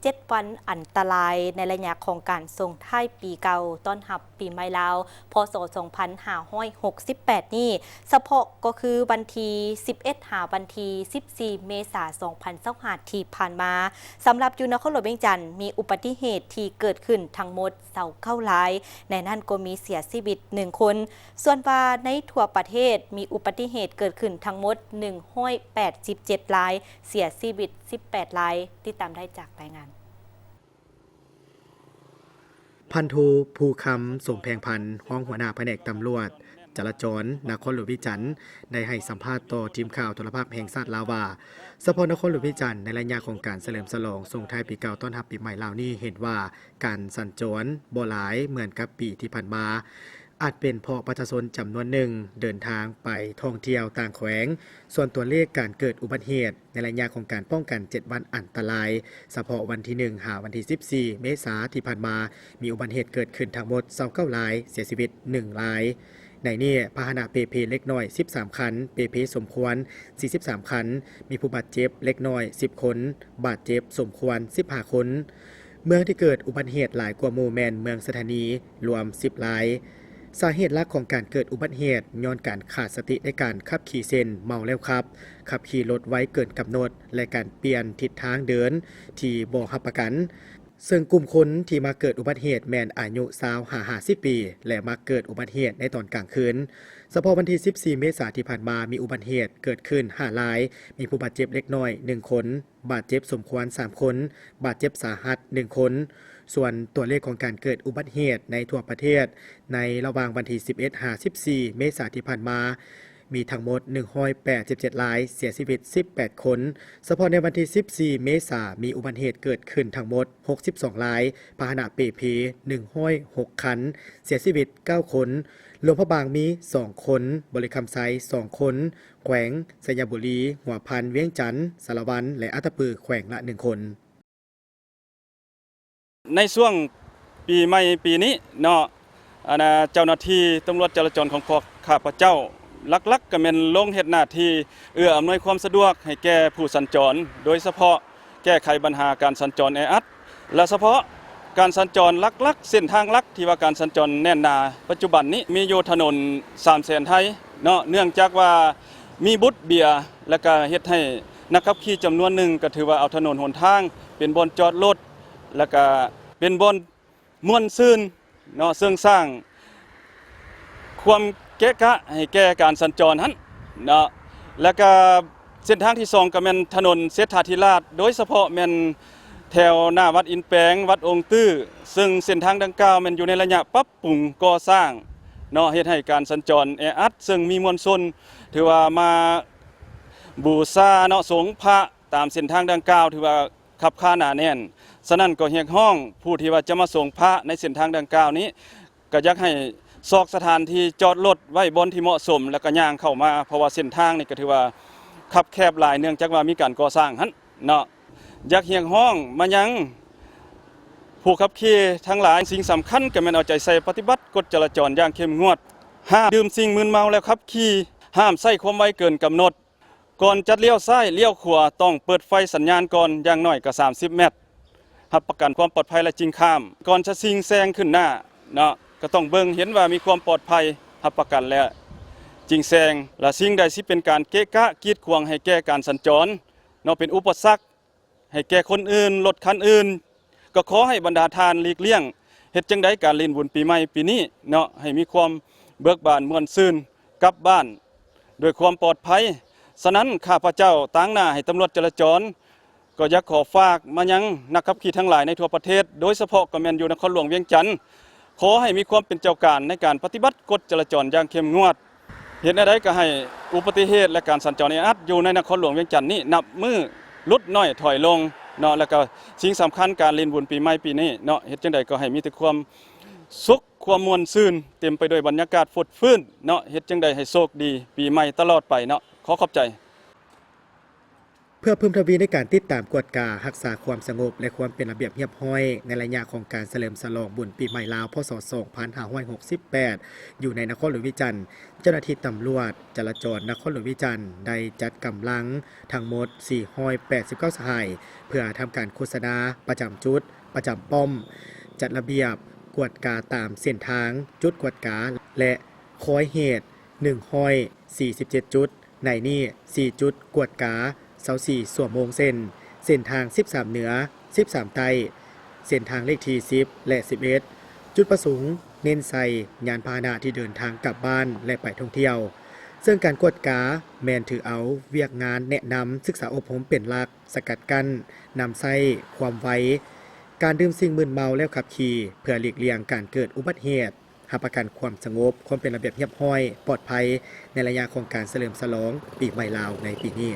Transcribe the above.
ເຈັດວັນອັນຕະລາຍໃນໄລຍະຂອງການສົ່ງທ້າຍປີເກົ່າ ຕ້ອນຮັບປີໃໝ່ລາວ ພ.ສ. ສອງພັນຫ້າຮ້ອຍຫົກສິບແປດນີ້ ສະເພາະກໍຄືວັນທີສິບເອັດ ຫາວັນທີສິບສີ່ ເມສາ ສອງພັນຊາວຫ້າ ທີ່ຜ່ານມາ, ສຳລັບຢູ່ນະຄອນຫຼວງວຽງຈັນ ມີອຸບັດຕິເຫດທີ່ເກີດຂຶ້ນທັງໝົດ ຊາວເກົ້າລາຍ, ໃນນັ້ນກໍມີເສຍຊີວິດໜຶ່ງຄົນ. ສ່ວນວ່າໃນທົ່ວປະເທດ ມີອຸບັດຕິເຫດເກີດຂຶ້ນທັງໝົດ ໜຶ່ງຮ້ອຍແປດສິບເຈັດລາຍ, ເສຍຊີວິດສິບແປດລາຍ. ຕິດຕາມໄດ້ຈາກລາຍງານ. ພັນໂທ ພູຄຳ ສົມແພງພັນ ຮອງຫົວໜ້າພະແນກຕຳຫຼວດຈະລາຈອນນະຄອນຫຼວງວຽງຈັນ ໄດ້ໃຫ້ສຳພາດຕໍ່ທີມຂ່າວໂທລະພາບແຫ່ງຊາດລາວວ່າ, ສະເພາະນະຄອນຫຼວງວຽງຈັນ ໃນໄລຍະຂອງການສະເຫຼີມສະຫຼອງສົ່ງທ້າຍປີເກົ່າຕ້ອນຮັບປີໃໝ່ລາວນີ້ ເຫັນວ່າການສັນຈອນບໍ່ຫຼາຍເໝືອນກັບປີທີ່ຜ່ານມາ, ອາດເປັນເພາະປະຊາຊົນຈຳນວນໜຶ່ງເດີນທາງໄປທ່ອງທ່ຽວຕ່າງແຂວງ. ສ່ວນຕົວເລກການເກີດອຸບັດເຫດ ໃນໄລຍະຂອງການປ້ອງກັນເຈັດວັນອັນຕະລາຍ, ສະເພາະວັນທີໜຶ່ງ ຫາວັນທີສິບສີ່ ເມສາທີ່ຜ່ານມາ ມີອຸບັດເຫດເກີດຂຶ້ນທັງໝົດ ຊາວເກົ້າລາຍ, ເສຍຊີວິດໜຶ່ງລາຍ. ໃນນີ້ ພາຫະນະເປເພເລັກນ້ອຍ ສິບສາມຄັນ, ເປເພສົມຄວນ ສີ່ສິບສາມຄັນ, ມີຜູ້ບາດເຈັບເລັກນ້ອຍ ສິບຄົນ, ບາດເຈັບສົມຄວນ ສິບຫ້າຄົນ. ເມືອງທີ່ເກີດອຸບັດເຫດຫຼາຍກວ່າໝູ່ແມ່ນເມືອງໄຊທານີ ລວມ ສິບລາຍ. ສາເຫດຫຼັກຂອງການເກີດອຸບັດເຫດຍ້ອນການຂາດສະຕິໃນການຂັບຂີ່ ເຊັ່ນ ເມົາແລ້ວຂັບ, ຂັບຂີ່ລົດໄວເກີນກຳນົດ ແລະ ການປ່ຽນທິດທາງເດີນທີ່ບໍ່ຮັບປະກັນ, ເຊິ່ງກຸ່ມຄົນທີ່ມັກເກີດອຸບັດເຫດແມ່ນອາຍຸຊາວຫາຫ້າສິບປີ ແລະ ມັກເກີດອຸບັດເຫດໃນຕອນກາງຄືນ. ສະເພາະວັນທີສິບສີ່ ເມສາທີ່ຜ່ານມາ ມີອຸບັດເຫດເກີດຂຶ້ນຫ້າລາຍ, ມີຜູ້ບາດເຈັບເລັກນ້ອຍໜຶ່ງຄົນ, ບາດເຈັບສົມຄວນສາມຄົນ, ບາດເຈັບສາຫັດໜຶ່ງຄົນ. ສ່ວນຕົວເລກຂອງການເກີດອຸບັດເຫດໃນທົ່ວປະເທດ ໃນລະຫວ່າງວັນທີສິບເອັດ ຫາ ສິບສີ່ ເມສາທີ່ຜ່ານມາ ມີທັງໝົດ ໜຶ່ງຮ້ອຍແປດສິບເຈັດລາຍ, ເສຍຊີວິດສິບແປດຄົນ. ສະເພາະໃນວັນທີສິບສີ່ ເມສາ ມີອຸບັດເຫດເກີດຂຶ້ນທັງໝົດ ຫົກສິບສອງລາຍ, ພາຫະນະເປເພ ໜຶ່ງຮ້ອຍຫົກຄັນ, ເສຍຊີວິດເກົ້າຄົນ, ຫຼວງພະບາງມີສອງຄົນ, ບໍລິຄຳໄຊສອງຄົນ, ແຂວງໄຊຍະບູລີ, ຫົວພັນ, ວຽງຈັນ, ສາລະວັນ ແລະ ອັດຕະປື ແຂວງລະໜຶ່ງຄົນ. ໃນຊ່ວງປີໃໝ່ປີນີ້ເນາະ ອັນນ່າ ເຈົ້າໜ້າທີ່ຕຳຫຼວດຈະລາຈອນຂອງພວກຂ້າພະເຈົ້າ ຫຼັກໆກໍແມ່ນລົງເຮັດໜ້າທີ່ເອື້ອອຳນວຍຄວາມສະດວກໃຫ້ແກ່ຜູ້ສັນຈອນ, ໂດຍສະເພາະແກ້ໄຂບັນຫາການສັນຈອນແອອັດ ແລະ ສະເພາະການສັນຈອນຫຼັກໆ ເສັ້ນທາງຫຼັກທີ່ວ່າການສັນຈອນແໜ້ນໜາປັດຈຸບັນນີ້ ມີຢູ່ຖະໜົນສາມແສນໄທເນາະ, ເນື່ອງຈາກວ່າມີບຸດເບຍ ແລ້ວກະເຮັດໃຫ້ນັກຂັບຂີ່ຈຳນວນໜຶ່ງ ກໍຖືວ່າເອົາຖະໜົນຫົນທາງເປັນບ່ອນຈອດລົດ ແລ້ວກະເປັນບ່ອນມ່ວນຊື່ນເນາະ, ເຊິ່ງສ້າງຄວາມເກະກະໃຫ້ແກ່ການສັນຈອນຫັ້ນເນາະ. ແລ້ວກະເສັ້ນທາງທີສອງ ກໍແມ່ນຖະໜົນເສດຖາທິລາດ ໂດຍສະເພາະແມ່ນແຖວໜ້າວັດອິນແປງ, ວັດອົງຕື້, ເຊິ່ງເສັ້ນທາງດັ່ງກ່າວແມ່ນຢູ່ໃນໄລຍະປັບປຸງກໍ່ສ້າງເນາະ, ເຮັດໃຫ້ການສັນຈອນແອອັດ, ເຊິ່ງມີມວນຊົນຖືວ່າມາບູຊາເນາະ, ສົງພະຕາມເສັ້ນທາງດັ່ງກ່າວ ຖືວ່າ ຄັບຄາໜາແໜ້ນ. ສະນັ້ນກໍຮຽກຮ້ອງຜູ້ທີ່ວ່າຈະມາສົງພະໃນເສັ້ນທາງດັ່ງກ່າວນີ້ ກໍຢາກໃຫ້ຊອກສະຖານທີ່ຈອດລົດໄວ້ບ່ອນທີ່ເໝາະສົມ ແລ້ວກໍຍ່າງເຂົ້າມາ, ເພາະວ່າເສັ້ນທາງນີ້ກໍຖືວ່າຄັບແຄບຫຼາຍ ເນື່ອງຈາກວ່າມີການກໍ່ສ້າງຫັ້ນເນາະ. ຢາກຮຽກຮ້ອງມາຍັງຜູ້ຂັບຂີ່ທັງຫຼາຍ, ສິ່ງສຳຄັນກໍແມ່ນເອົາໃຈໃສ່ປະຕິບັດກົດຈະລາຈອນຢ່າງເຂັ້ມງວດ, ຫ້າມດື່ມສິ່ງມຶນເມົາແລ້ວຂັບຂີ່, ຫ້າມໃຊ້ຄວາມໄວເກີນກຳນົດ. ກ່ອນຈະລ້ຽວຊ້າຍລ້ຽວຂວາ ຕ້ອງເປີດໄຟສັນຍານກ່ອນ ຢ່າງໜ້ອຍກໍສາມສິບແມັດ, ຮັບປະກັນຄວາມປອດໄພແລ້ວຈຶ່ງຂ້າມ. ກ່ອນຈະຊິງແຊງຂຶ້ນໜ້າເນາະ ກໍຕ້ອງເບິ່ງເຫັນວ່າມີຄວາມປອດໄພ, ຮັບປະກັນແລ້ວຈຶ່ງແຊງ. ແລະ ສິ່ງໃດທີ່ເປັນການເກະກະກີດຂວາງໃຫ້ແກ່ການສັນຈອນເນາະ, ເປັນອຸປະສັກ ໃຫ້ແກ່ຄົນອື່ນ, ລົດຄັນອື່ນ, ກໍຂໍໃຫ້ບັນດາທ່ານຫຼີກລ່ຽງ, ເຮັດຈັ່ງໃດການຫຼິ້ນບຸນປີໃໝ່ປີນີ້ເນາະ ໃຫ້ມີຄວາມເບີກບານມ່ວນຊື່ນ ກັບບ້ານດ້ວຍຄວາມປອດໄພ. ສະນັ້ນ ຂ້າພະເຈົ້າຕາງໜ້າໃຫ້ຕຳຫຼວດຈະລາຈອນ ກໍຢາກຂໍຝາກມາຍັງນັກຂັບຂີ່ທັງຫຼາຍໃນທົ່ວປະເທດ, ໂດຍສະເພາະກໍແມ່ນຢູ່ນະຄອນຫຼວງວຽງຈັນ, ຂໍໃຫ້ມີຄວາມເປັນເຈົ້າການໃນການປະຕິບັດກົດຈະລາຈອນຢ່າງເຂັ້ມງວດ. ເຮັດແນວໃດກໍໃຫ້ອຸບັດຕິເຫດ ແລະ ການສັນຈອນແອອັດຢູ່ໃນນະຄອນຫຼວງວຽງຈັນນີ້ ນັບມື້ຫຼຸດນ້ອຍຖອຍລົງເນາະ, ແລ້ວກໍສິ່ງສຳຄັນ ການຫຼິ້ນບຸນປີໃໝ່ປີນີ້ເນາະ ເຮັດຈັ່ງໃດກໍໃຫ້ມີແຕ່ຄວາມສຸກ ຄວາມມ່ວນຊື່ນ ເຕັມໄປດ້ວຍບັນຍາກາດຟົດຟື້ນເນາະ, ເຮັດຈັ່ງໃດໃຫ້ໂຊກດີປີໃໝ່ຕະຫຼອດໄປເນາະ. ຂໍຂອບໃຈ. ເພື່ອເພີ່ມທະວີໃນການຕິດຕາມກວດກາຮັກສາຄວາມສະຫງົບ ແລະ ຄວາມເປັນລະບຽບຮຽບຮ້ອຍ ໃນໄລຍະຂອງການສະເຫຼີມສະຫຼອງບຸນປີໃໝ່ລາວ ພ.ສ. ສອງພັນຫ້າຮ້ອຍຫົກສິບແປດ ຢູ່ໃນນະຄອນຫຼວງວຽງຈັນ, ເຈົ້າໜ້າທີ່ຕຳຫຼວດຈະລາຈອນນະຄອນຫຼວງວຽງຈັນ ໄດ້ຈັດກຳລັງທັງໝົດ ສີ່ຮ້ອຍແປດສິບເກົ້າ ສະຫາຍ ເພື່ອທຳການໂຄສະນາປະຈຳຈຸດ, ປະຈຳປ້ອມ, ຈັດລະບຽບກວດກາຕາມເສັ້ນທາງ, ຈຸດກວດກາ ແລະ ຄອຍເຫດ ໜຶ່ງຮ້ອຍສີ່ສິບເຈັດ ຈຸດ, ໃນນີ້ ສີ່ ຈຸດກວດກາ ຊາວສີ່ ຊົ່ວໂມງ ເຊັ່ນ ເສັ້ນທາງ ສິບສາມ ເໜືອ, ສິບສາມ ໃຕ້, ເສັ້ນທາງເລກທີ ສິບ ແລະ ສິບເອັດ. ຈຸດປະສົງເນັ້ນໃສ່ຍານພາຫະນະທີ່ເດີນທາງກັບບ້ານ ແລະ ໄປທ່ອງທ່ຽວ, ເຊິ່ງການກວດກາແມ່ນຖືເອົາວຽກງານແນະນຳ, ສຶກສາອົບຮົມເປັນຫຼັກ, ສະກັດກັ້ນ, ນຳໃຊ້ຄວາມໄວ, ການດື່ມສິ່ງມຶນເມົາແລ້ວຂັບຂີ່ ເພື່ອຫຼີກລ່ຽງການເກີດອຸບັດເຫດ, ຮັບປະກັນຄວາມສະຫງົບ, ຄວາມເປັນລະບຽບຮຽບຮ້ອຍ, ປອດໄພ ໃນໄລຍະຂອງການສະເຫຼີມສະຫຼອງປີໃໝ່ລາວໃນປີນີ້.